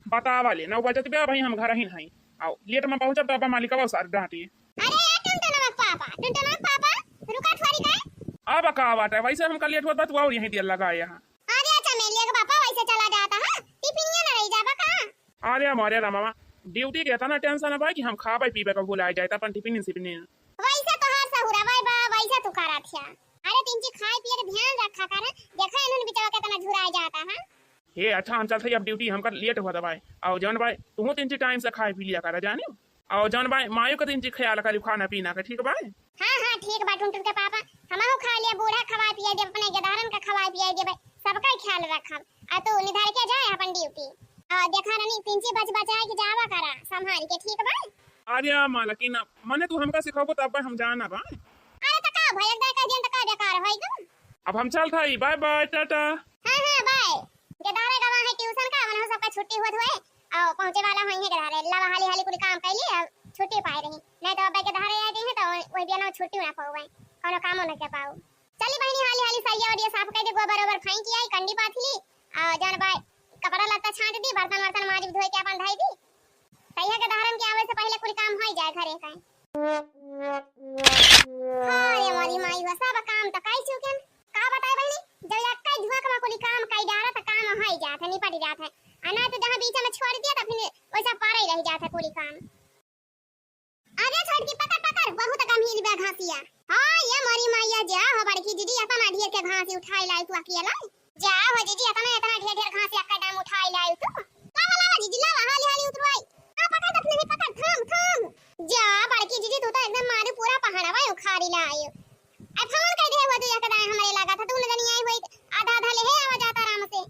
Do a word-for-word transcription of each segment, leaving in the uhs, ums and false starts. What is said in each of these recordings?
बतावा ले, नौ बजत बा, अबहीं हम घरहिन हई। आउ, लेट मा पहुँचब, तब मालिकवा सार डाँटी। अरे, ए टुनटुनवा के पापा, टुनटुनवा के पापा, रुका थोड़ी का। अब का बाटे, वैसे हमका लेट होत बा, तू अउर यहीं देर लगाए यहाँ। अरे, चमेलिया के पापा, वैसे चला जाता है, टिफिनिया न रही जाबा का? अरे, मोरे रामवा, ड्यूटी के एतना टेंशन बा कि हम खाबे पीबे का भुलाए जाए, त अपन टिफिन सिफिन। वैसे तोहार सहुरा बा, वैसे तू करत हिया। अरे, तिनची खाए पिए के ध्यान रखा कर, देखा इन्हन बिचवा केतना झुराए जाता है। हे, अच्छा, हम चलत हई, अब ड्यूटी हमका लेट होत बाय। अउर जौन बाय, तुहूँ तिनची टाइम से खाए पी लिया करा, जानियो। अउर जौन बाय, मायू का तिनची ख्याल करियो खाना पीना का, ठीक बाय? हाँ, हाँ, ठीक बा, टुनटुन के पापा, हमहू खा लिया, बूढ़ा खवाए पिए दे, अपने गेदहरन का खवाए पिए दे, सबका ख्याल रखब। आ तू निधार के जाए अपन ड्यूटी। आ देखा रानी, तिनची बच बचाए के जावा करा, संभाल के, ठीक बा? अरे मालकिन, मने तू हमका सिखाबो तब हम जाना बा। अरे त का भइल, एक दाई कह दियन त का बेकार होई गो? अब हम चलत हई, बाय बाय, टाटा। हाँ, हाँ, बाय। गेदहरे गवा है ट्यूशन का, उन्हों सबका छुट्टी होत हुए, अउ पहुँचे वाला होई है गेदहरे। लावा हाली हाली कुल काम कइली, अब छुट्टी पाए रही। नहीं त अब गेदहरे आ गई है त वही बियाना छुट्टी ना पाऊ, कौनो कामो ना कर पाऊ। चली बहिनी, हाली हाली सरिया वरिया साफ कर दे, गोबर ओबर फेंक आई, कंडी पाथ ली, अउ जौन बाय कपड़ा लत्ता छांट दी, बर्तन वर्तन माज धोए के अपन धई दी। तैया गेदहरन के आवे से पहिले कुल काम होई जाए घरे का। हाँ रे मोरी माई हो, सब काम त कई चुकेन। का बताए बहिनी, जब एक्का झुआक मा कुल काम कई डारा त काम होई जात है, निपट जात है। आ ना त जहाँ बीच मा छोड़ दिया त फिर वैसा पारे रह जात है कुल काम। अरे छोटकी, पकड़, पकड़, बहुत गम्हीर बा घासिया। हाँ, ए मोरी माई, जा हो बड़की जीजी, एतना ढेर के घास उठाई लाई तू अकेला। जा हो जीजी, एतना, एतना ढेर, ढेर घास एक्का दाम उठाई लाई तू। लावा, लावा जीजी, लावा, हाली, हाली उतरवाई। आ, पकड़, अपने ही पकड़, थाम, थाम। जा बड़की जीजी, तू तो एकदम मारू पूरा पहाड़वा उखाड़ी लाई। आई फोन कर दे हुआ तू एक दाएं हमरे लगा था, तू न जनी आई हुई, आधा, आधा ले है, आवा जाता आराम से।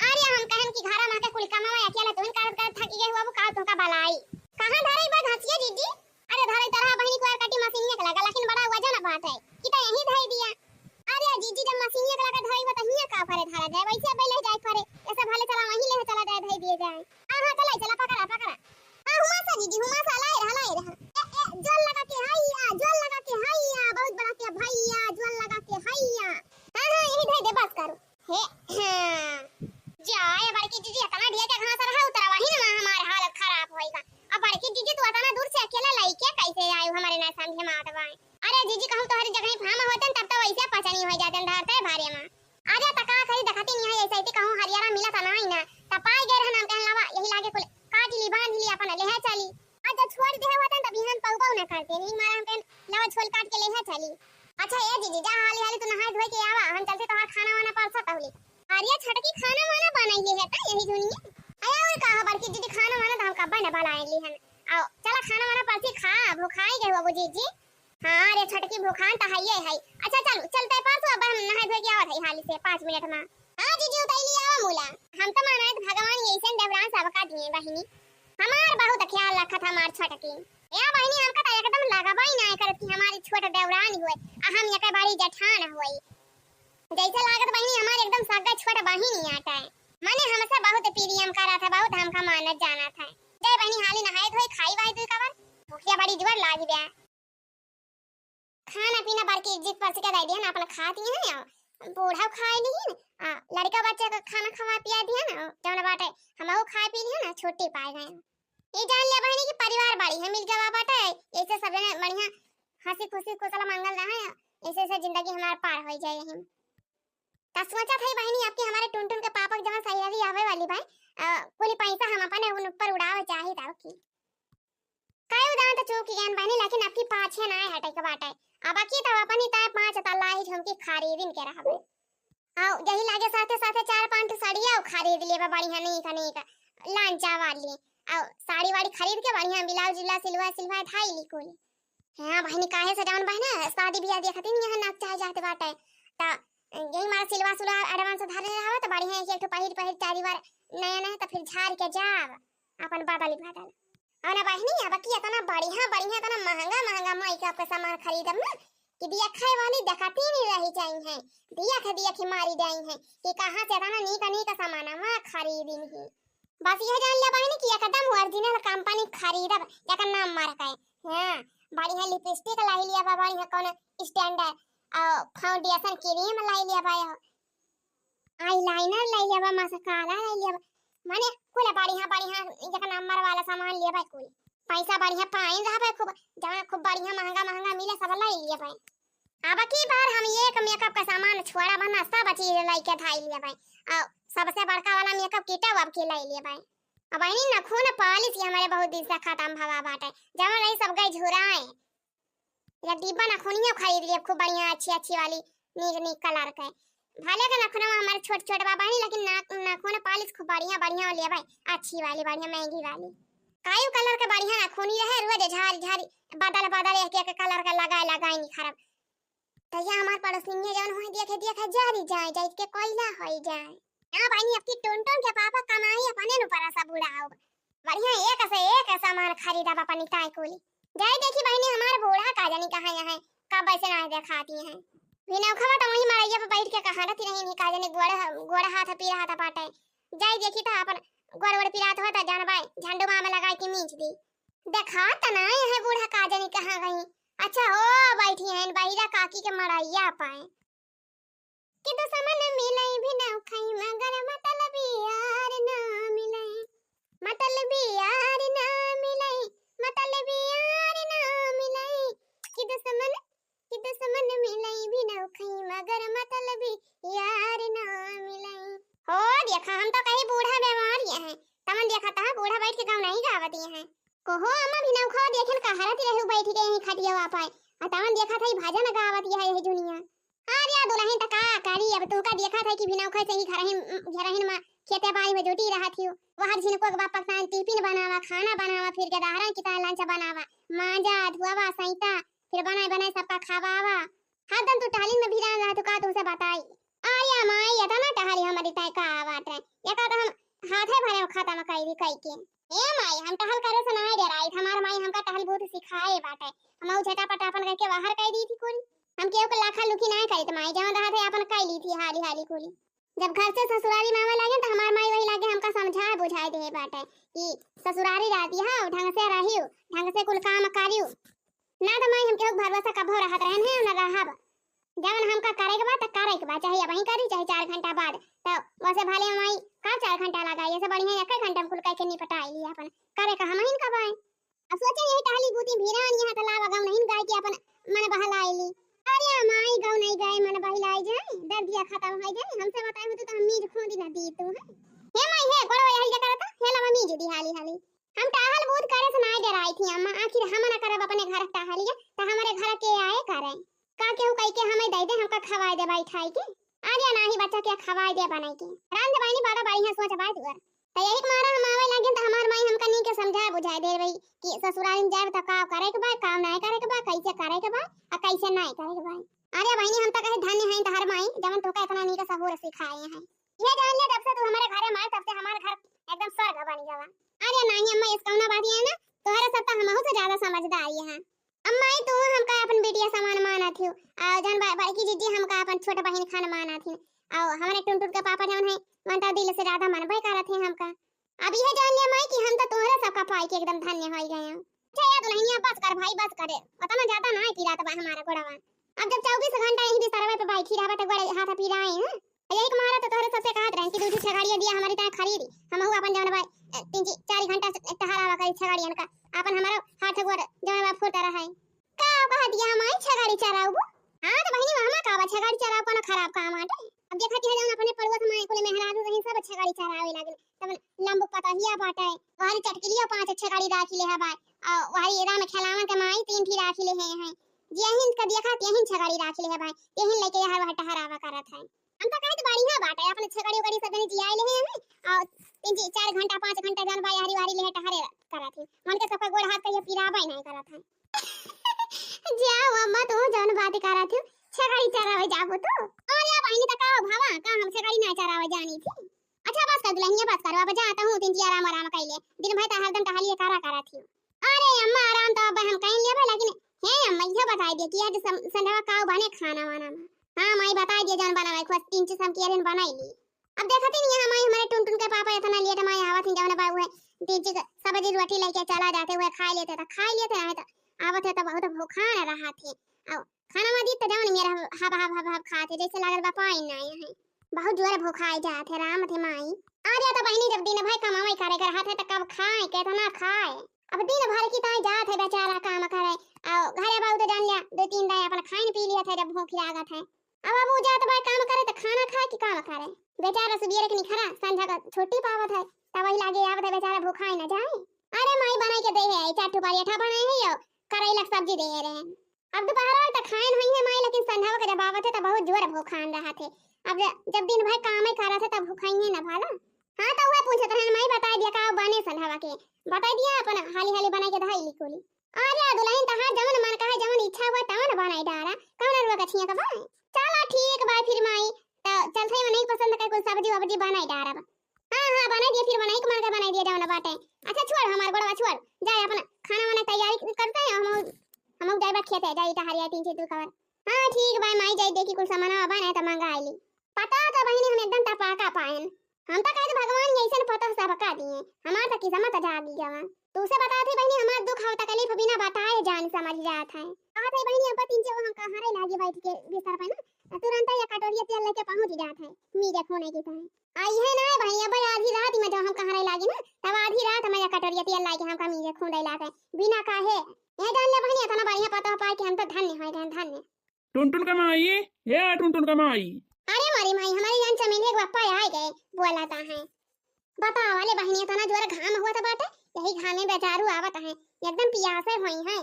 अरे हम कहन कि घरा मा के कुल कमावा अकेला तुहिन करत करत थकी गए हुआ, वो का तुहका बलाई। कहाँ धरई बा घसिया जीजी? अरे धरई तरह बहिनी को कटी मशीनिया के लगा, लेकिन बड़ा वजन बात है कि त यहीं धई दिया। अरे जीजी जब मशीनिया के लगा धरई बा त हिया का परे धरा जाए, वैसे अब ले जाए परे, ऐसे भले चला वहीं ले चला जाए, धई दिए जाए। हाँ हाँ चला चला पकड़ा पकड़ा। हाँ हुआ सा जीजी हुआ सा लाई रहा लाई रहा। ए, ए, जोर लगा के हैया, जोर लगा के हैया, बहुत बड़ा के भैया, जोर लगा के हैया। हाँ हाँ यही धई दे बस करो। हे, हाँ। जा, ए बड़की जीजी, एतना ढेर के घास रहा, उतरवा ही ना, हमार हालत खराब होई गा। अब बड़की जीजी, तू एतना दूर से अकेला लइके कैसे आयु, हमरे ना समझे मा आवत बा। अरे जीजी, कहूँ तोहरी जगह फार्म होतन, तब तो वैसे पचनी हो जातन, धरते भारे मा। अरे त का करी, देखती नहीं है, ऐसे ही कहूँ हरियारा मिला त नहीं ना, त पाए गए रहन, हम कहन लावा, यही लागे कुल काट ली, बांध ली, अपन लेहे चली। आज जब छोड़ दे होतन, तब इहन पऊ पऊ ना करते, नहीं मारा हम कहन लावा, झोल काट के लेहे चली। अच्छा ए जीजी, जा हाली हाली तू नहाए धोए के आवा, हम चलते तोहार खाना वाना परसत हउली। अरे छोटकी खाना वाना बनाई ले है त यही दुनिया। अरे और का हो बड़की जीजी, खाना वाना त हम कब्बे न बनाए ली हन। आओ चला खाना वाना परसी खा, भुखाई गए हो जीजी। हाँ रे छोटकी भुखान त हइये है। अच्छा चल चलते परसो, अब हम नहाए धोए के आवत है हाली से पाँच मिनट मा। हाँ जीजी उतैली आवा मूला। हम त मानत भगवान यैसन देवरान सबका दिए बहिनी। हमार बहुत ख्याल रखत हमार छोटकी। ए बहिनी हमका त एकदम लगबई ना करत कि हमारी छोट देवरान हुए, आ हम एकर बड़ी जेठान हुई। जैसे लागत बहिनी हमार एकदम सगा छोट बहिन ही आटा है। मने हमसे बहुत प्रेम करत है, बहुत हमका मानत जानत है। जय बहिनी हाली नहाए धोए खाई वाई दुई कबर। भूखिया बड़ी जोर लागी बे। खाना पीना बड़की जीजी परस के दे दिहन, अपन खाती हैं, बूढ़ा खाए लिहन, आ लड़का बच्चा का खाना खवा पिया दिहन, जौन बाटे हमहू खाए पी लिहन, छुट्टी पाए गए। ई जान लिया बहिनी कि परिवार बड़ी है, मिल गवा बाटे, ऐसे सब जने बढ़िया हंसी खुशी कुशल मंगल रहे, ऐसे ऐसे जिंदगी हमार पार हो जाए यही। त सोचत है बहिनी आपकी हमारे टुनटुन के पापा के जहाँ सैलरी आवे वाली भाई, अ, कुल पैसा हम अपने उन ऊपर उड़ावे चाही तब की। कई दांत चूक गए बहिनी, लेकिन आपकी पाछे ना हटे के बाटे। अब की तब अपनी ताए पाँच तल्ला ही झुमकी खरीदिन के रहबे। आओ, यही लागे साथे साथे चार पांच ठो साड़िया खरीद लेबा, बढ़िया नीक नीक लांचा वाली। आओ, साड़ी वाड़ी खरीद के बढ़िया ब्लाउज उलाउज सिलवा सिलवा धाई ली कुल। हाँ बहिनी, काहे से जौन बहिना शादी बियाह देखती नहीं यहाँ नाक चाहे जाते बाटे। त यही मारा सिलवा सुलवा एडवांस धरे रहो त बढ़िया एक एक ठो पहिर पहिर चारी बार नया नया त फिर झाड़ के जाब अपन बदल बदल। और ना बहिनी, अब की इतना बढ़िया बढ़िया, इतना महंगा महंगा मेकअप के सामान खरीदब ना कि दिया खाए वाली देखती नहीं रही चाहिए, दिया खे दिया खे मारी जाई है कि कहाँ से इतना नीक नीक सामान वहाँ खरीदी नहीं। बस यह जान लिया बहिनी कि एकदम ओरिजिनल कंपनी खरीदब, एकर नाम मार के। हाँ, बढ़िया लिपस्टिक लाई लिया बा, बढ़िया कौन स्टैंडर्ड, और फाउंडेशन क्रीम लाई लिया बा, आईलाइनर लाई लिया बा, मस्कारा लाई लिया बा, माने कुल बढ़िया बढ़िया नंबर वाला सामान लेबै कुल। पैसा बढ़िया पाइन रहबै, खूब, जवन खूब बढ़िया महंगा महंगा मिले, सब लइ लेबै। अब की बार हम एक मेकअप का सामान छोड़ा बना, सब चीज लइके धाइ लेबै। और सबसे बड़का वाला मेकअप किट अब की लइ लेबै। अब बहिनी, नखून पालिश ही हमरे बहुत दिन से खतम भवा बाटे, जवन रही सब गई झुराए। या डिब्बा नखुनिया खरीद लेब, खूब बढ़िया अच्छी अच्छी वाली, नीक नीक कलर के। भले के नखुनवा हमारे छोट छोट बा बहिनी, लेकिन ना-, नखुन पालिश खूब बढ़िया बढ़िया लेबै, अच्छी वाली, बढ़िया महंगी वाली। कायू कलर के बढ़िया नखुनी रहे, रोज झारी झारी, बदल बदल एक एक कलर के लगाए लगाए निखरब। तैया हमार पड़ोसिनिया जवन होई देखे देखे जरी जाए, जाइत के कोयला होई जाए। ना बहिनी, अब की टुनटुन के पापा कमाई अपने नु परा सब उड़ाओ। बढ़िया एक से एक सामान खरीदब अपनी ताई कुली। जाई देखी बहिनी, हमार बूढ़ा का जानी कहाँ यहाँ है, कब ऐसे ना देखाती हैं। बिना खबर तो वहीं मड़ैया पे बैठ के कहाँ रहती रही, नहीं का जानी गोड़, गोड़ हाथ पीरा हाथ पाटे। जाई देखी तो अपन गोड़ वोड़ पिरात हो तो जानबाई झंडू मामा लगाई के मींच दी। देखा त ना है बूढ़ा का जानी कहाँ गई। अच्छा हो, बैठी हैं बहिरा काकी के मड़ैया पाए। कि दुश्मन मिलई भी नौखई मगर मतलबी यार ना मिलई, मतलबी यार ना मिलई, मतलबी यार ना मिलई। कि दुश्मन, कि दुश्मन मिलई भी नौखई मगर मतलबी यार ना मिलई। हो देखा, हम तो कहीं बूढ़ा बीमार ये हैं, तमन देखा था बूढ़ा बैठ के गाँव नहीं गावत ये हैं। कहो अम्मा, भी नौखा देखन कहा रहती रहू बैठ के यहीं खटिया पाए, आ तमन देखा था ई भजन गावत ये है यही दुनिया। अरे दुलहिन त का करी, अब तुहका देखत है कि बिना उखै से ही घरहिन, घरहिन मा खेते बाड़ी में जुटी रहत हियो। वहर झिनको के बाप पकसान टिफिन बनावा, खाना बनावा, फिर गदहरन की तरह लंच बनावा, मांजा, धुआवा, सैता, फिर बनाए बनाए सबका खवावा। हरदम तू टहलिन में भिरान रहत, का तुहसे बताई। अरे माई, इतना टहली हमारी तय का बात है, एका तो हम हाथे भरे में खत्म कई दी कई के। ए माई, हम टहल करे से नाय डराइत, हमार माई हमका टहल बहुत सिखाए बाटे। हम ऊ झटापट अपन करके बाहर कई दी थी कुल। हम केहू के लाखा लुखी नाय करीत माई, जवन रहत है अपन कई ली थी हाली हाली कुली। जब घर से ससुरारी में आवे लागे त हमार माई वही लागे हमका समझाए बुझाए दे बाटे कि ससुरारी रहती है, ढंग से रहियो, ढंग से कुल काम करियो। ना त माई हम केहू के भरोसा कभो रहत रहन है, ना रहब। जवन हमका करे के बा त करे के बा, चाहे अबहीं करी चाहे चार घंटा बाद। त वैसे भले माई का चार घंटा लगाई, ऐसे बढ़िया एक घंटा में कुल कह के निपटाई ली अपन। करे का हमहिन का बाय। अब सोचे यही टहली बूती भिरान यहाँ त लावा गाँव नहीं गाय के अपन मन बहलाई ली। अरे माई गाँव नहीं गाय मन बहलाई जाए, दर्दिया खत्म हो जाए, हमसे बताई होती त हम मीज खोंदी ना दी तू है। हे माई हे, गोड़वा यही जगह रहता, हे लावा मीज दी हाली हाली। हम टहल बूत करे से नाय डराई थी अम्मा, आखिर हम ना करब अपने घर टहलिया, त हमारे घर के आए करे। का केहू कई के हमें दे दे, हमका खवाए दे बैठाई के। अरे नाही बच्चा के खवाए दे बनाई के। रांध बहिनी बड़ा बढ़िया सोच बात हुआ। त यही के मारा हम आवे लगे त हमार माई हमका नीक समझाए बुझाए दे रही कि ससुराल में जाए त का करे के बा, काम नाय करे के बा, कैसे करे के बा, आ कैसे नाय करे के बा। अरे बहिनी हम त कहे धन्य हैं तहर माई, जवन तोका इतना नीक सहूर सिखाए हैं। ये जान ले, जब से तू हमारे घरे में आए, तब से हमार घर एकदम स्वर्ग बन गवा। अरे नाही अम्मा, इस कौना बात ये है ना, तोहरे सब तो हमहू से ज्यादा समझदारी है। अम्मा, ई तू हमका अपन बेटिया समान मानत हियो, आ जौन बा-, बड़की जीजी हमका अपन छोट बहिन खान मानत हिन, आ हमारे टुनटुन के पापा जौन है, मन तो दिल से ज्यादा मनबे करत है हमका। अब यह जान ले माई कि हम तो तोहरे सबका पाई के एकदम धन्य हो गए हैं। अच्छा यार दुल्हनिया, बस कर भाई, बस करे, उतना ज्यादा ना पिरात बा हमारा गोड़वा। अब जब चौबीस घंटा यही बिस्तरवे पे बैठी रहबे तो गोड़े हाथ पिराए हैं। यही के मारा तो तोहरे सबसे कहत रहन कि दू ठो छगड़िया दिया हमारी तरह खरीदी, हमहू अपन जौन बा, अ, तीन ची-, चार घंटा से टहरावा करी छगड़ियन का, अपन हमारो हाथ गोड़ जौन बा फुरता रहे। का कहत या माई, छगड़ी चराउबू? हाँ तो बहिनी, वहमा का बा, छगड़ी चराउ कोनो खराब काम आटे। अब देखत है जौन अपने पड़ोस में कुल मेहरारू रही, सब छगड़ी चरावे लागल। तब लंबू पतहिया बाटे, वहरी चटकिलिया पाँच छगड़ी राखी ले है भाई, और वहरी राम खेलावन के माई तीन ठी राखी ले है, हैं। जेहिन का देखा तेहिन छगड़ी राखी ले है भाई, तेहिन लेके हर वह टहरावा करत है। हम तो कहत बढ़िया बात है, अपने छगड़ी उगड़ी सब जने जियाए ले हैं, और तीन ची-, चार घंटा, पाँच घंटा जौन बा, हरी वारी ले टहरे करत है। मन के सबका गोड़ हाथ कहियो पिराबे नहीं करत है। जाओ अम्मा, तू जौन बात करत हो, छगड़ी चरावे जाबो तू। और या बहिनी, त का हो भावा, का हम छगड़ी ना चरावे जानी थी? अच्छा, बस कर दुल्हनिया, बस करो, अब जाता हूँ, तीन ची आराम, आराम कर ले। दिन भर त हरदम टहलिए करा करत हो। अरे अम्मा, आराम तो अब हम कहीं लेबे, लेकिन हे अम्मा, ये बताई दे कि आज सम-, संध्या का बने खाना वाना में? हाँ माई, बताई दे जौन बनावे, खुद तीन चीज हम किया दिन बनाई ली। अब देखत ही नहीं है माई, हमारे टुनटुन के पापा इतना लेट माई आवत हैं, जौन बा उहे तीन चीज सब्जी रोटी लेके चला जाते, उहे खाई लेते, तो खाई लेते, नहीं तो आवत है तो बहुत भूखान रहा थे। अब खाना में दी तो जौन मेरा हब हब हब हब खाते, जैसे लागल बा पानी ना आए हैं, बहुत जोर भूखाई जात है, राम थे माई। अरे तो बहिनी, जब दिन भर कमावे करे के रहत है तो कब खाए, केतना खाए? अब दिन भर की ताई जात है बेचारा काम करे, और घरे बहुत जान लिया, दो तीन दाई अपन खाइन पी लिया था जब भूख लागत है। अब, अब उ जात बा काम करे तो खाना खाए कि काम करे? बेचारा सुबेरे के निखरा संझा का छुट्टी पावत है, तब वही लागे आवत है बेचारा भूखाई न जाए। अरे माई बनाई के दे है, चार ठो पराठा बनाए है और करैला के सब्जी दे रहे हैं। अब दोपहर तक खाइन हुई है माई, लेकिन संझा के जब आवत है तो बहुत जोर भूखान रहत है। अब ज-, जब दिन भर काम ही करत है तब भूखाई है ना भला। हाँ तो वह पूछत रहन माई, बताई दिया का बने संझा के, बताई दिया अपन हाली हाली बनाई के धई ली कुली। अरे दुल्हन, तहार जवन मन कहे, जवन इच्छा हुआ तवन बनाई डारा, कौन रुआ कछिया का बाय? चला ठीक बा फिर माई, तो चलते हैं नहीं पसंद का कुल सब्जी वब्जी बनाई डारा बा। हाँ हाँ बनाई दिया, फिर बनाई के मन का बनाई दिया जवन बाटे। अच्छा छोड़ हमार गोड़वा छोड़, जाए अपन खाना वाना तैयारी करते हैं, हम हम जाए बा खेते जाए टहरिया तीन से दू कवर। हाँ ठीक बा माई, जाए देखी कुल सामान बने तो मंगा ली। पता तो बहिनी हम एकदम टपाका पायन। हम तो कहते भगवान ये ऐसन पतोह सबका दिए, हमार तो किस्मत जागी गवा। तू से बता थे बहिनी, हमार दुख और तकलीफ बिना बताए जान समझ जात है। कहा थे बहिनी, अब तीन चार हम कहाँ रहे लागे बैठ के बिस्तर पे ना, तो तुरंत या कटोरिया तेल लेके पहुंच जात है मीजे खूने की तरह। आई है ना बहिनी, अब आधी रात में जब हम कहाँ रहे लागे ना, तब आधी रात में या कटोरिया तेल लाके हमका मीजे खून दे लाते बिना कहे। ये जान ले बहिनी, इतना बढ़िया पतोह पाए कि हम तो धन्य हो गए, धन्य। टुनटुन का माई, हे टुनटुन का माई। अरे मोरी माई, हमारे जान चमेलिया के पप्पा आए गए, बोलाता है। बतावा ले बहिनी, इतना जोर घाम हुआ था बाटे, यही घामे बेचारू आवत है, एकदम पियासे हुई है।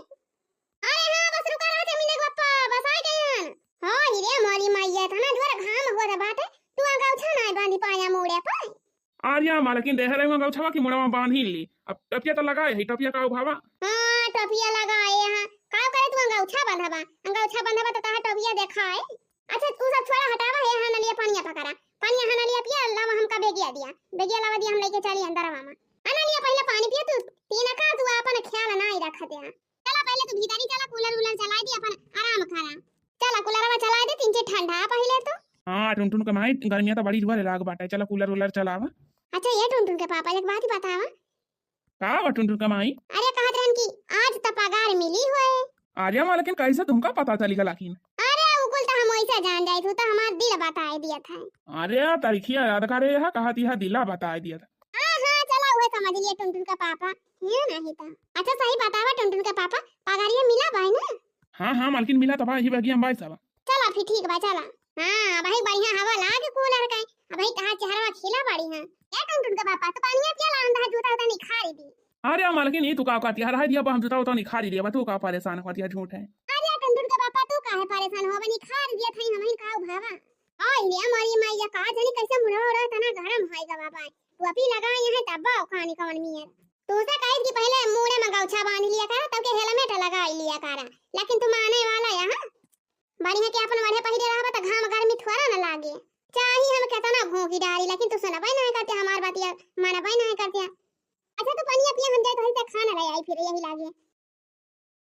अरे हाँ, बस रुका रहा चमेलिया के पप्पा, बस आ गए हैं। हाँ, ही रे मोरी माई, इतना जोर घाम हुआ था बाटे, तू अंगौछा ना बांधी पाया मूड़े पर। आर्या मालकिन देह रहे अंगौछवा की मुड़वा बांधी ली। अब टपिया तो लगाए है, टपिया का उभावा। हाँ, टपिया लगाए हैं। का करे तू अंगौछा बंधवा? अंगौछा बंधवा तो तहार टपिया देखाए। अच्छा, तू सब छोड़ा, हटावा है, हाँ नलिया पानिया पकड़ा। पानिया हाँ नलिया पिया, लावा हमका बेगिया दिया। बेगिया लावा दिया, हम लेके चली अंदरवा में। हाँ नलिया पहले पानी पिया तू, तीन का तू अपन ख्याल ना ही रखते हैं। चला पहले तू भीतरी चला, कूलर वूलर चलाई दे, अपन आराम करा। चला कूलरवा चलाई दे, तीन से ठंडा पहले तू। हाँ, टुनटुन के माई, गर्मिया तो बड़ी जुआ लाग बाटे, चला कूलर वूलर चलावा। अच्छा, ये टुनटुन के पापा, एक बात ही बतावा। का बा टुनटुन के माई? अरे कहत रहन कि आज तो पगार मिली होए। अरे माँ, लेकिन कैसे तुमका पता चली गला कि? अरे उ कुल तो हम वैसे जान जाए, तू तो हमार दिल बताए दिया था। अरे तरिखिया याद करे, यह कहत यह दिला बताए दिया था। हाँ, हाँ, चला, उहे समझ लिए टुनटुन का पापा। ये नहीं था। अच्छा, सही बतावा टुनटुन का पापा, पगारिया मिला बाय ना? हाँ, हाँ, मालकिन मिला तबा, ही बगिया में बाय सब। चला, फिर ठीक बा, चला। हाँ, अबही बढ़िया हवा लाग कूलर के, अबही तहार चेहरवा खिला बाड़ी हाँ। ए टुनटुन का पापा, तू पानिया पिया ला, हम तहार जूता उता निखारी दी। अरे मालकिन, ई तू का कहती है, रह दिया बा, हम जूता उता निखारी दिया बा, तू का परेशान होती है, झूठ है। अरे टुनटुन का पापा, तू काहे परेशान हो बा, निखारी दिया था, हम ही का उभावा। ओए रे मोरी मैया, का जानी कैसे मुड़वा उड़वा तना गरम होई गवा बाय। टोपी लगाए हैं तब बाव खानी कवन मियर। तू से कहित कि पहले मूड़े में गौछा बांध लिया करा, तब के हेलमेट लगा लिया करा। लेकिन तू माने वाला यहाँ। बढ़िया के अपन बढ़िया पहिरे रहबा त घाम गर्मी थोड़ा न लागे। चाही हम केतना भोंकी डारी, लेकिन तू सुनबे नहीं करते हमार बतिया, मानबे नहीं करते। अच्छा तू पनिया पिया, हम जाए तो खाना ले आई फिर यही लागे।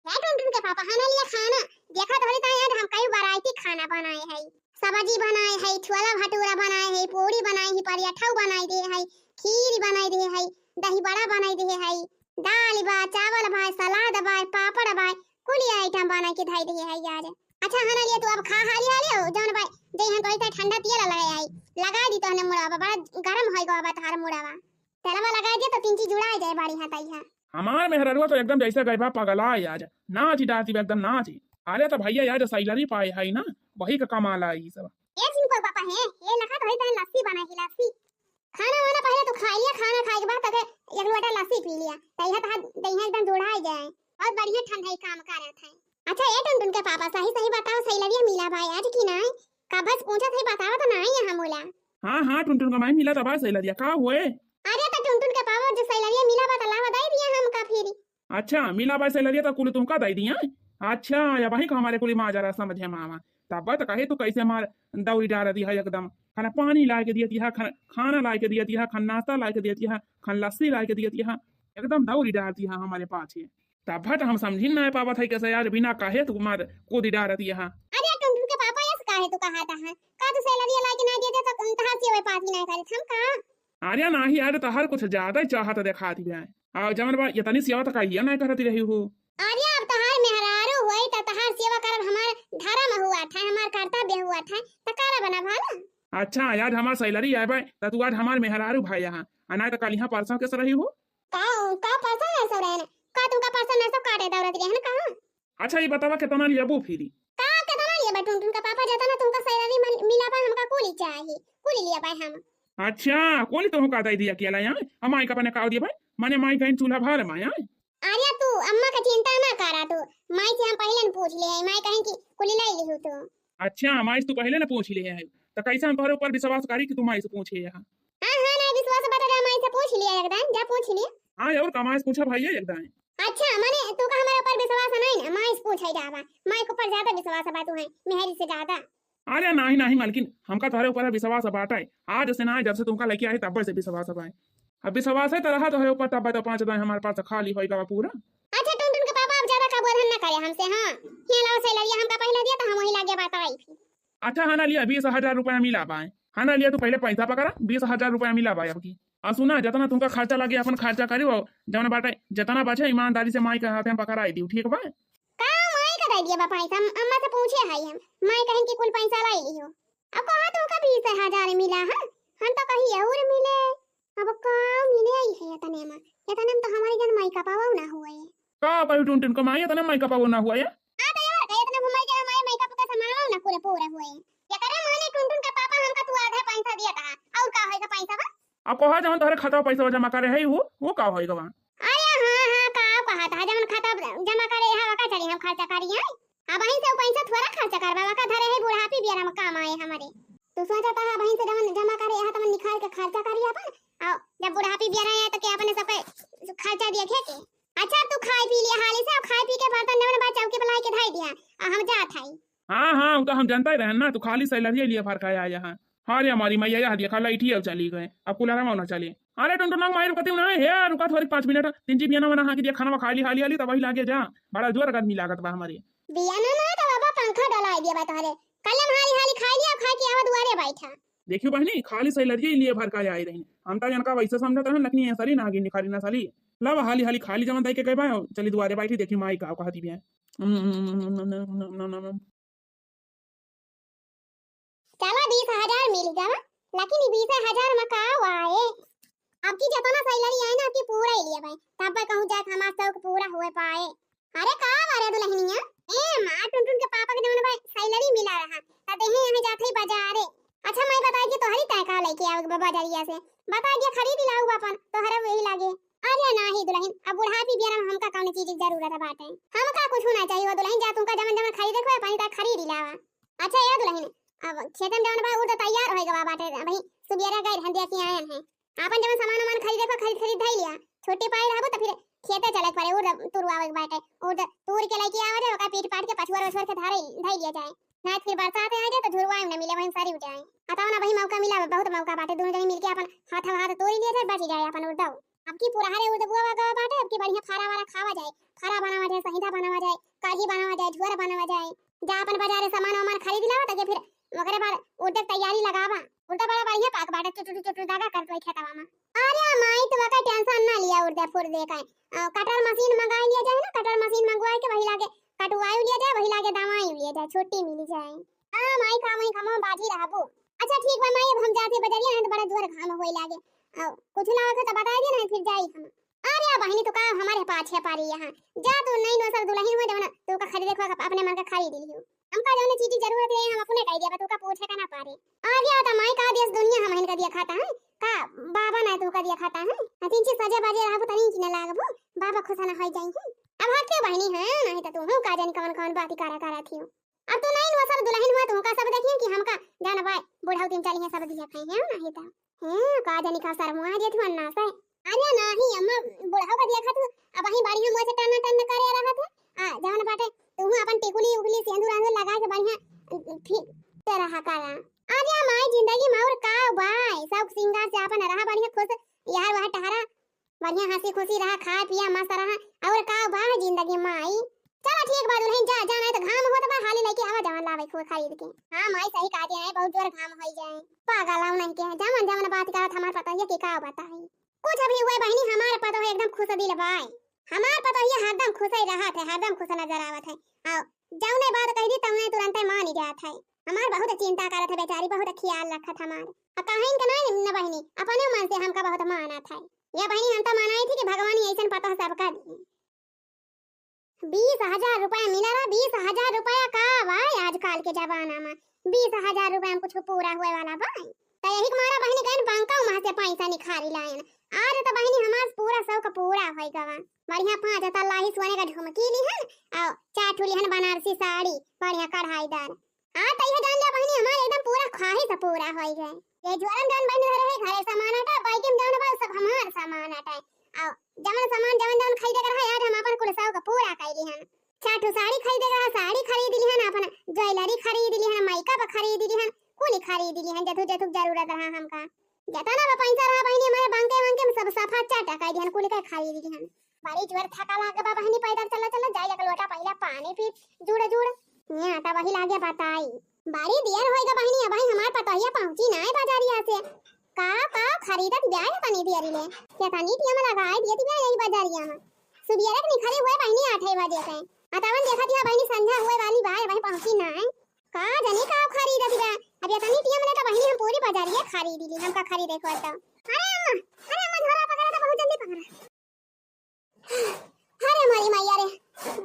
हे टुनटुन के पापा, हाँ ना लिया खाना। देखा तो होली ताई आज हम कई variety खाना बनाए है, सब्जी बनाए है, छोला भटूरा बनाए है, पूरी बनाए है, परियठऊ बनाए दे है, खीर बनाए दे है, दही बड़ा बनाए दे है, दाल बा, चावल बा, सलाद बा, पापड़ बा, कुल item बनाए के धई दे है आज। अच्छा हाँ ना लिया तू अब खा हाली हाली हो, जौन बा जई हम तोरी ठंडा तेल लगा आई, लगा दी तो हमने मुड़वा बा, बड़ा गरम होई गवा बा तोहार मुड़वा। तेलवा लगा दे तो तीन चीज उड़ाए जाए बाड़ी हाँ ताई हाँ। हमार मेहररुआ तो एकदम जैसे गइबा पगला है आज, नाच डालती बा एकदम नाच। अरे तो भैया यार सैलरी पाए है ना, वही का कमाल है ई सब। ए झिनकू पापा है, ये लखा तो है तहन लस्सी बनाई लस्सी। खाना वाना पहले तू खा लिया, खाना खाए के बाद तके एक लोटा लस्सी पी लिया, तैहा तहा दहिया एकदम जुड़ाई जाए। बहुत बढ़िया ठंडा ही काम करत है। अच्छा ए टुनटुन के पापा, सही सही बताओ, सैलरिया मिला भाई आज की नाई? कब से पूछत है, बतावा तो नाई है हमोला। हाँ हाँ टुनटुन का माई, मिला तबा सैलरिया का हुए? अरे तो टुनटुन के पापा जो सैलरिया मिला बा त लावा दे दिया हमका फिर। अच्छा मिला बा सैलरिया तो कुल तुमका दे दिया। अच्छा या वही का हमारे कुली माजरा समझे मामा। तब तो कहे तू कैसे मार दौरी डाल दी है एकदम, खाना पानी ला के दिया दिया, खाना, खाना ला के दिया दिया, खाना नाश्ता ला के दिया दिया, खाना लस्सी ला के दिया दिया, एकदम दौरी डाल दिया हमारे पाछे। तब तो हम समझी ना पावत है कैसे यार बिना कहे तू मार कूदी डाल दिया। अरे टुनटुन के पापा ऐसे काहे तू कहा था, का तू सैलरी ला के ना दिया तो तहार सेवा पाती ना करे हम का? अरे नाही यार, तहार कुछ ज्यादा ही चाहत दिखाती है। आ जवन बा इतनी सेवा तो कहिया ना करती रही हो। अरे अब तहार मेहरारू होई त तहार सेवा करब हमार धर्म हुआ था, हमार कर्तव्य हुआ था, त करब ना भला। अच्छा, आज हमार salary आए बाय, त तू आज हमार मेहरारू भय यहाँ, आ नाहीं त काल्हि परसों के सरही हो। का, का परसों नरसों रहे न? का तुमका परसों नरसों काटे दौड़त रहे न कहाँ? अच्छा, ई बतावा केतना लियाबू फिरी? का केतना लियाबा टुनटुन का पापा, जेतना तुमका salary मल-, मिला बा, हमका कुली चाही, कुली लियाबा हम। अच्छा, कुली तुहूँ का दइ दिया किया ला यहाँ? हम माई का अपने का दिया भाई? मने माई कहीं चूल्हा भार माया। अरे तू अम्मा का चिंता ना करा तू, माई से हम पहिले न पूछ ले है, माई कहीं कि कुली लाई लिहू तू। अच्छा, माई से तू पहिले न पूछ ले है, त कैसे हम तोहरे ऊपर विश्वास करी कि तू माई से पूछे है? हाँ, हाँ, नहीं विश्वास बता, जा माई से पूछ लिया एकदम, जा पूछ लिया। हाँ, और का माई से पूछा भाई एकदम। अच्छा, मने तू का हमारे ऊपर विश्वास नहीं ना, माई से पूछे जावा, माई के ऊपर ज्यादा विश्वास बा तू है, मेहरी से ज्यादा। अरे नाही, नाही मलकिन, हमका तोहरे ऊपर विश्वास बाटे। आज से ना, जब से तुमका लेके आई तब से विश्वास बाटे। अब विश्वास है तरह तोहरे ऊपर, तब तो पाँच दाएं हमारे पास खाली होई गवा पूरा। अच्छा टुनटुन के पापा, अब ज्यादा का बोलहन ना करे हमसे, हाँ। हियाँ लाओ salary हमका पहिले दिया त हम वही लागे बात आई फिर। अच्छा हाँ ना लिया, बीस हजार रुपया मिला बाय। हाँ ना लिया, तू पहिले पैसा पकड़ा, बीस हजार रुपया मिला बाय अब की। आ सुना, जितना तुमका खर्चा लगे अपन खर्चा करियो, जौन बाटे जितना बचे ईमानदारी से माई के हाथे में पकड़ाई दियो, ठीक बा? का माई का दे दिया बा पैसा? हम अम्मा से पूछे हई हम। माई कहिन कि कुल पैसा लाई लियो। अब कहा तुमका बीस हजार मिला है, हम तो कही और मिले। अब का मिले ही है इतने में, इतने में तो हमारी जन माई का पावा ना हुए। का कही टुनटुन का माई इतने माई का पावा ना हुए? हाँ तो यार, इतने में माई जन हमारे माई का पूरा सामान ना पूरे पूरे हुए। ये करे माने टुनटुन का पापा हमका तू आधा पैसा दिया था, और का होएगा पैसा बा? अब कहा जवन तोहरे खाता पैसा जमा करे है वो, वो का होएगा वहाँ? अरे हाँ, हाँ, का कहत है, जवन खाता जमा करे है, वका चली हम खर्चा करी है। अब वहीं से वो पैसा थोड़ा खर्चा करबा, वका धरे है बुढ़ापी बियारा में काम आए हमारे। तू सोचत है, वहीं से जवन जमा करे है, तवन निकाल के खर्चा करी अपन। और जब बुढ़ापी बियारा आए, तो क्या अपने सबके खर्चा देखे के? अच्छा, तू खाए पी लिया हाली से, और खाए पी के बर्तन जवन बा चौकी पे लाई के धई दिया, और हम जात हई। हाँ, हाँ, वो तो हम जानता ही रहन ना, तू खाली salary लिए भर का आया है। अरे हमारी मैया, यह देखा, लाइट ही अब चली गए, अब कूलर में ना चले। अरे टुनटुन माई रुकती ना है, रुका थोड़ी पाँच मिनट, तीन जी बियाना वना हाँकी दिया, खाना खा ली, हाली हाली, तब वही लागे जा, बड़ा जोर गर्मी लागत बा हमारे। बियाना ना तो बाबा पंखा डोलाई दिया बा तोहरे, कल हम हाली हाली खाई लिया, खा के आवा दुआरे बैठा। देखियो बहनी, खाली salary लिए भर का आई रही, हम तो इनका वैसे समझत रहन, लेकिन ये सरी ना गिन खाली ना सली। लब हाली हाली खाली जमा दे के गए बा, चली दुआरे बैठी, देखी माई का कहती भी है। चला, बीस हजार मिल गवा, लेकिन ई बीस हजार में का हुआ है? अब की जितना salary आए ना, अब की पूरा ही लिया भाई, तब पर कहूँ जाए हमार शौक पूरा हुए पाए। अरे का बारे दुल्हनिया, ए माँ टुनटुन के पापा के जवन भाई salary मिला रहा, त देहे हमें जाते ही बाजारे। अच्छा माई बताई कि तोहरी तय का लेके आओगे बाजारिया से, बताई कि खरीद लाऊ अपन, तोहरा वही लागे। अरे नाही दुल्हन, अब बुढ़ापी बियारा में हमका कौन चीज की जरूरत बाटे, हमका कुछ ना चाहिए। वो दुल्हन जा तुमका जवन जवन खरीदे के होए, अपनी तय खरीद लावा। अच्छा ए दुल्हन, अब खेते में जवन बा उर्द तैयार होए गवा बाटे, अभी सुबेरा गए रहन दिया कि आयन है, आपन जवन सामान वामान खरीदे के खरीद खरीद धई लिया, छुट्टी पाई रहबो त फिर खेते चले के पड़े, उर्द तुरवावे के बाटे, उर्द तूर के लेके आवे रे, ओका पीट पाट के पछुआर वछुआर के धारे धई लिया जाए, ना फिर बरसात आ जाए तो झुरवाए में न मिले, वहीं सरी जाए। बताओ ना, वही मौका मिला बा, बहुत मौका बाटे, दोनों जने मिलके अपन हाथों हाथ तोड़ लिया जाए, बच जाए अपन उर्दव। अब की पुरहरे उर्द बुआ गवा बाटे, अब की बढ़िया फारा वारा खावा जाए, फारा बनावा जाए, सहिंदा बनावा जाए, काढ़ी बनावा जाए, झुअर बनावा जाए। जा अपन बाजारे सामान वामान खरीद लावा, ताकि फिर ओकरे बाद उर्द के तैयारी लगावा। उर्द बड़ा बढ़िया पाक बाटे, चुटुर चुटुर दागा करत होई खेतवा में। अरे माई, तू ओकर tension ना लिया, उर्द फुर्द के। अ, कटर मशीन मंगाई लिया जाए ना, कटर मशीन मंगवाई के वही लागे कटवाई लिया जाए, वही लागे दवाई लिया जाए, छुट्टी मिली जाए। हाँ माई, काम ही कमवा बाजी रहबो। अच्छा ठीक बा माई, अब हम जाते बजरिया हैं तो बड़ा जोर घाम होए लागे। अ, कुछ ना होखे तो बताई दे ना, फिर जाई हम। अरे बहिनी, तू का हमारे पाछे पारी यहाँ? जा तू नई नौसर दुल्हन हुए, जवन तू का खरीदे के अपने मन का खरीद लियो। हमका जवन चीज की जरूरत रहे, हम अपने कह दिया, तू का पूछे का ना पारे। अरे त माई का देश दुनिया हम इनका दिया खाता है का? बाबा ना तू का दिया खाता है। आ तीन चीज सजे बाजे रहबू तनी की ना लागबू, बाबा खुश ना होई जाई है। अब हके बहिनी है, नहीं तो तू हूँ का जानी कवन कवन बात करा करा थी। अब तू नई नौसर दुल्हन हुआ, तू का सब देखिए कि हमका जान बाय बुढ़ौती में चली है सब दिया खाई है, नहीं तो हैं, का जानी का शर्मा जे तू अन्ना से। अरे नाही अम्मा, बुढ़ऊ का देखा तू, अब वही बढ़िया मुँह से टन टन करे रहत है। आ, जवन बाटे, तू अपन टिकुली उकुली सेंदूर आंदूर लगा के बढ़िया, ठीक से रहा करा। अरे माई, जिंदगी में और का बाय, शौक सिंगार से अपन रहा बढ़िया खुश, यार वह टहरा, बढ़िया हंसी खुशी रहा, खाए पिया मस्त रहा, और का बाय जिंदगी में आई। चला ठीक बा दुल्हन, जा, जा, नहीं तो घाम होत बा, हाली लेके आवा जवन लावे खुद खरीद के। हाँ माई, सही कहती है, बहुत जोर घाम होई जाए। पागल आऊ नहीं के, जवन जवन बात करत हमार पतोहिया के का बताई। कुछ भी हुए बहिनी, हमार पतोह एकदम खुश दिल बाय। हमार पतोहिया हरदम खुश ही रहत है, हरदम खुश नजर आवत है। आओ, जौने बात कह दी तौने तुरंते मान ही जात है। हमार बहुत चिंता करत है बेचारी, बहुत ख्याल रखत हमार। आ काहे इनका ना, ना बहिनी, अपने मन से हमका बहुत मानत है। या बहिनी, हम तो मानाई थी कि भगवान ही ऐसन पतोह सबका दिए। बीस हजार रुपया मिला रहा, बीस हजार रुपया का बा आजकल के जमाना में? बीस हजार रुपया में कुछ पूरा होए वाला बा? त यही के मारा बहिनी गइन बैंकवा में से पैसा निखारी लायन। आज तो बहिनी हमार पूरा शौक पूरा होई गवा। बढ़िया पाँच तल्ला ही सोने का झुमकी लिहन, और चार ठो लिहन बनारसी साड़ी, बढ़िया कढ़ाईदार। हाँ, त इहे जान लिया बहिनी, हमार एकदम पूरा ख्वाहिश पूरा होई गए। ये ज्वरन जौन बहिनी धरे है घरे सामान आटा, बाइकिम जौन बा, सब हमार सामान आटा है। और जवन सामान, जवन जवन खरीदे के रहा, आज हम अपन कुल शौक पूरा कई लिहन। चार ठो साड़ी खरीदे के रहा, साड़ी खरीद लिहन, अपन ज्वेलरी खरीद लिहन, मेकअप खरीद लिहन, कुल खरीद लिहन, जथु जथु जरूरत रहा हमका। जतना बा पैसा रहा बहिनी, हमारे बैंके वैंके में सब सफा चाटा कई लिहन, कुल के खरीद लिहन। बड़ी जोर थका लाग बा बहिनी, पैदल चला चला जाई, एक लोटा पहिला पानी पी, जुड़ जुड़। यहाँ त वही लागे बताई। बड़ी देर होई गा बहिनी, अबही हमार पतोहिया पहुँची नाय बाजारिया से। का का खरीदत बिया है तनी देरी ले। केतनी टियम लगाई दियत बिया यही बाजारिया में। सुबियरे के निखरी हुए बहिनी आठे बजे से। आ तवन देखत या बहिनी संझा हुए वाली बा, अबही पहुँची नाय। का जनी का खरीदत बिया। अब एतनी टियम ले त बहिनी हम पूरी बाजारिया खरीद ली, हमका खरीदे को तो। अरे अम्मा, अरे अम्मा, झोला पकड़ा त बहुत जल्दी पकड़ा। अरे मोरी मैया रे,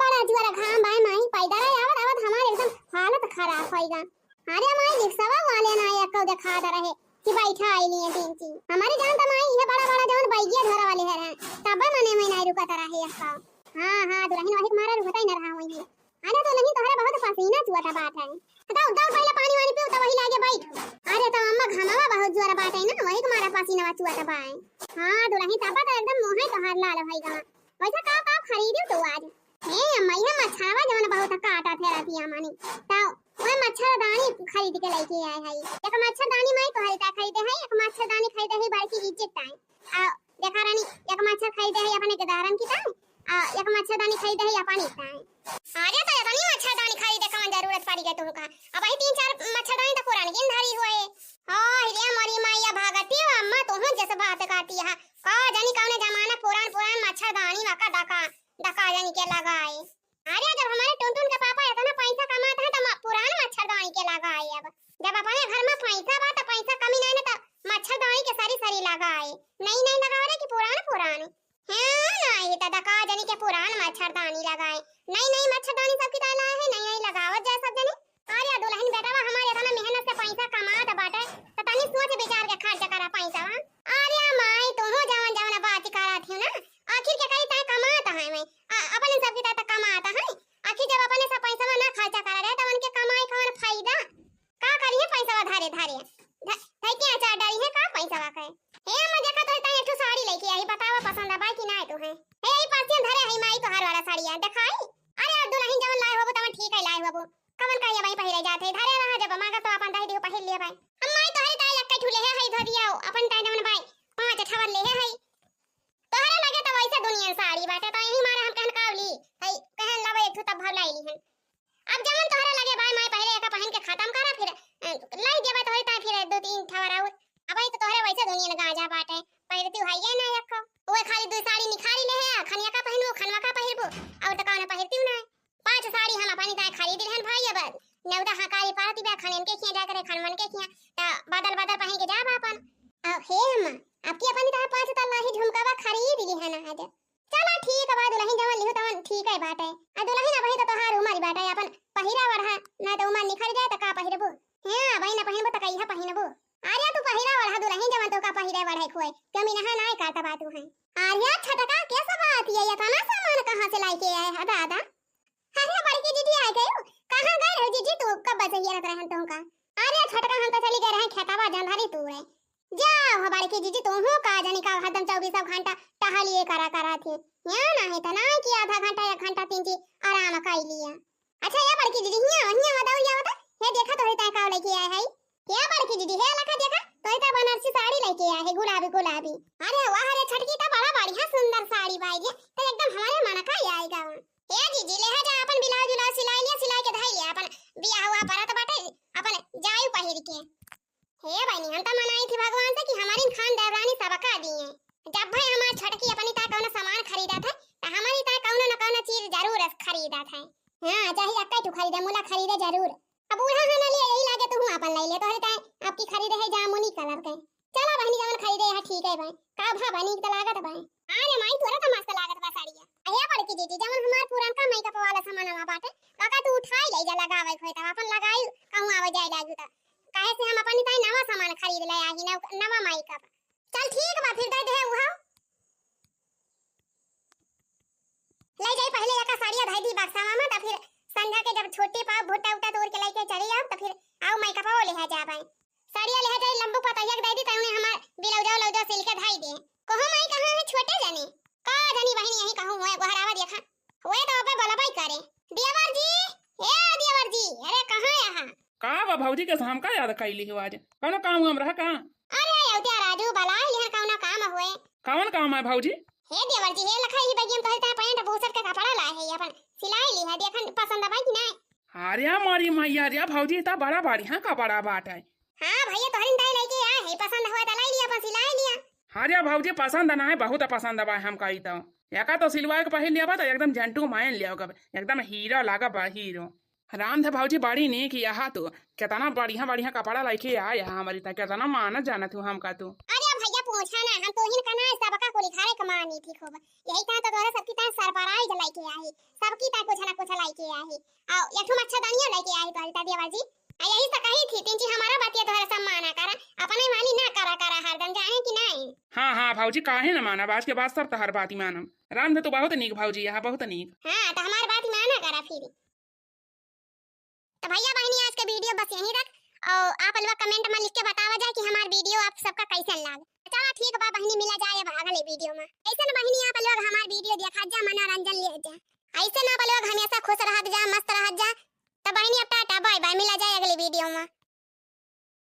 बड़ा जुआर घाम बाय माई, पैदल आवत आवत हमार एकदम हालत खराब होई गा। अरे माई, रिक्शवा वाले ना एको देखात रहे कि बैठा आइली है तीन चीज। हमारे जान त माई, ये बड़ा बड़ा जवन बैगिया धरा वाले है रहे, तब मने में नहीं रुकत रहे एको। हाँ, हाँ, दुलहिन वही के मारा रुकता ही न रहा वही। अरे दुलहिन, तोहरे बहुत पसीना चुअत बाटे। दौड़, दौड़, पहिले पानी वानी पीऊ, त वही लागे बैठ। अरे त अम्मा, घमवा बहुत जोर बाटे ना, वही के मारा पसीनवा चुअत बाए। हाँ दुलहिन, तब त एकदम मुँहे तोहार लाल भई गवा। वैसे का का खरीदू तू आज? हे अम्मा, ये मच्छरवा जवन बहुत काटत है रतिया मानी, त वह मच्छरदानी खरीद के लेके आए हई। एक मच्छरदानी माई तोहरी ताई खरीदे हई, एक मच्छरदानी खरीदे हई बड़की जिज्जी ताई। आ, देखा रानी, एक मच्छर खरीदे हई अपने के दहरन की ताई, आ, एक मच्छरदानी खरीदे हई अपनी ताई। अरे त एतनी मच्छरदानी खरीदे कवन जरूरत पड़ी गई तुमका? अबही तीन चार मच्छरदानी त पुरान की धरी हुए। हाँ, हिले मोरी माई, अब भागती हो अम्मा, तुहू जस बात कहती है। का जानी कौने जमाना पुरान पुरान मच्छरदानी वका डका, डका जानी के लगाए। अरे जब हमारे टुनटुन के पापा एतना पैसा कमात है त म-, पुरान मच्छरदानी के लगाए। अब जब अपने घर में पैसा बा त पैसा कमी नहीं ना, त मच्छरदानी के सरी सरी लगाए। नई नई लगावे रे कि पुरान पुरान। हाँ, नाई त डका जानी के पुरान मच्छरदानी लगाए। नई नई मच्छरदानी सबकी ताई लाए है, नई नई लगावत जाए सब जने। अरे दुलहिन बेटवा हमारे एतना मेहनत से पैसा कमात बाटे, त तनी सोच विचार के खर्च करा पैसा। अरे माई, तुहू जवन जवन बात करत हियो ना, आखिर के करी ताई कमात है मैं, आ, अपने सबकी ताई त कमात है। आखिर जब अपने सब पैसा ना खर्चा करा रहे, त उनके कमाई कवन फायदा? का करी है पैसा धारे धारे? ध-, धई के अचार डाली है का पैसा का? हे अम्मा, देखा तोहरी ताई एक ठो साड़ी लेके आई, बतावा पसंद बा कि ना तोहे? हे, ई पासियन धरे है माई तोहार वाला साड़िया, देखाई? अरे दुलहिन जवन लाए होबो तवन ठीक है लाए होबो। कवन कहिया भाई पहिरे जात है, धरे रहा, जब मांगा तो अपन दही दियो पहिर लिया भाई। हम माई तोहरी ताई एक ठो लेहे है धरिया, अपन ताई जवन भाई पाँच ठवर लेहे है। तोहरे लगे त वैसे दुनिया साड़ी बाटे, त यही मारे हम कहन कावली, है कहन लावे एक ठो तब भर लाई ली हन। अब जवन तोहरे लगे बाय माय पहले एका पहिन के खतम करा, फिर, अ, लाई देबा तोहरे ताई फिर दो तीन ठवर और। अब ई त तोहरे वैसे दुनिया गाजा बाटे, पहिरती हइये ना एको। ओए खाली दो साड़ी निखारी ले है, खनिया का पहिनबो, खनवा का पहिरबो, और त कौन पहिरती ना। पाँच साड़ी हम अपनी ताई खरीद लेहन भाई, अब नेवता हकारी पारती बा, खनियन के खिया जा करे, खनवन के खिया, त बदल बदल पहिन के जाब अपन। अब हे अम्मा, आपकी अपनी ताई पाँच तल्ला ही झुमकावा खरीद लेहन आज। चला ठीक बा, दुलहिन जवन लिहू तवन ठीक है बाटे। आ दुलहिन अबही त तोहार उमर बाटे, अपन पहिरा ओढ़ा, ना त उमर निखर जाए त का पहिरबू? हाँ, अबही ना पहिनबू त कहिया पहिनबू? अरे तू पहिरा ओढ़ा दुलहिन जवन तोका पहिरे ओढ़े खोए, कमी नहा नाय करत बा तू है। अरे छोटका, के सब बात ये, इतना सामान कहाँ से लाइके आए है दादा? अरे बड़की जीजी आ गई हो, कहाँ गए रहो जीजी तू, कब से हेरत रहन तुमका? अरे छोटका हम तो चली गए रहे खेतवा जंधारी तूरे। जा हो बड़की जीजी, तुहू का जानी का हरदम चौबीसों घंटा टहलिए करा करा थी। यहाँ ना है त ना कि आधा घंटा एक घंटा तीन जी आराम कर लिया। अच्छा ये बड़की जीजी, हियाँ हियाँ बताओ, हियाँ बता, ये देखा तोहरी ताई का लेके आए है। ये बड़की जीजी, हे लखा देखा, तोहरी ताई बनारसी साड़ी लेके आए है गुलाबी गुलाबी। अरे वाह रे छोटकी, त बड़ा बढ़िया सुंदर साड़ी बाई रे, त एकदम हमारे मन का ही आएगा। हे जीजी, ले जा अपन ब्लाउज उलाउज सिलाई लिया, सिलाई के धई लिया, अपन बियाह हुआ परत बाटे, अपन जायु पहिर के। हे बहिनी, हम त मनाई थी भगवान से कि हमारी खान देवरानी सबका दिए। जब भाई हमार छोटकी अपनी ताई कौनो सामान खरीदत है, त हमारी ताई कौनो न कौनो चीज जरूर खरीदत है। हाँ, चाहे एक्का ठू खरीदे, मुला खरीदे जरूर। अब बूढ़ा है ना, लिए यही लागे रक्षामा, त फिर संझा के जब छुट्टी पाओ, भुट्टा उट्टा तोड़ के लइके चली आओ, त फिर आओ मेकअपो लेहा जाबे। साड़िया लेहा जाई, लंबू पतोहिया के दे दी, तउने हमार ब्लाउजा उलाउजा सिल के धाई दे। कहूँ माई कहाँ है छोटे जने? का जानी बहिनी, यही कहूँ हुए गोहरावा देखा। हुए तो अबे बोलबई करे। देवर जी, ए देवर जी, अरे कहाँ यहाँ? का बा भौजी के हमका याद कैली हो आज? कौनो काम वाम रहा का? अरे अवतिया राजू, बलाई लिहा कौनो काम हुए। कौन काम है भौजी? हे देवर जी, हे लखा ही बगियम तोहरे ताईं पैंट बुसट के कपड़ा लाए है, अपन सिलाई लिहा, देखन पसंद आबा कि नहीं? अरे मोरी मैया रे भौजी, त बड़ा बढ़िया कपड़ा बाटे। हाँ भैया, तोहरे ताईं लइके आए है, पसंद हुआ त लाई लिहा, अपन सिलाई लिहा। अरे भौजी, पसंद ना है, बहुत पसंद बा हमका ई तो। एका तो सिलवा के पहिर लिया बा तो एकदम gentleman लिया, एकदम हीरो लागा बा, हीरो। राम धे भौजी, बड़ी नीक यहाँ तो, केतना बढ़िया बढ़िया कपड़ा लइके आए है हमरी ताईं, केतना मानत जानत हूँ हमका तू। अरे भैया पूछा ना, हम तोहिन का ना, सबका कुली घरे के मानी थी खूब। यही ताईं तो तोहरे सबकी ताईं surprise लइके आई, सबकी ताईं कुछ ना कुछ लइके आई। आओ, एक ठो मच्छरदानियो लइके आई तोहरी ताईं देवर जी। आ यही से कही थी, तीन जी हमारा बतिया तोहरे सब माना करा, अपने वाली ना करा करा हरदम, जाने कि नहीं? हाँ, हाँ भौजी, काहे ना मानब, आज के बाद सब तोहर बात ही मानब। राम धे तू बहुत नीक भौजी, यहाँ बहुत नीक। हाँ, तो हमार बात ही माना करा फिर। तो भैया बहिनी, आज के video बस यहीं तक। और आप लोग comment में लिख के बतावा जाए कि हमार video आप सबका कैसन लाग। चला ठीक बा बहिनी, मिला जाए अब अगले video में। ऐसे ना बहिनी, आप लोग हमार video देखा जा, मनोरंजन ले जा। ऐसे ना आप लोग हमेशा खुश रहत जा, मस्त रहत जा। तो बहिनी अब टाटा, bye bye, मिला जाए अगले video में।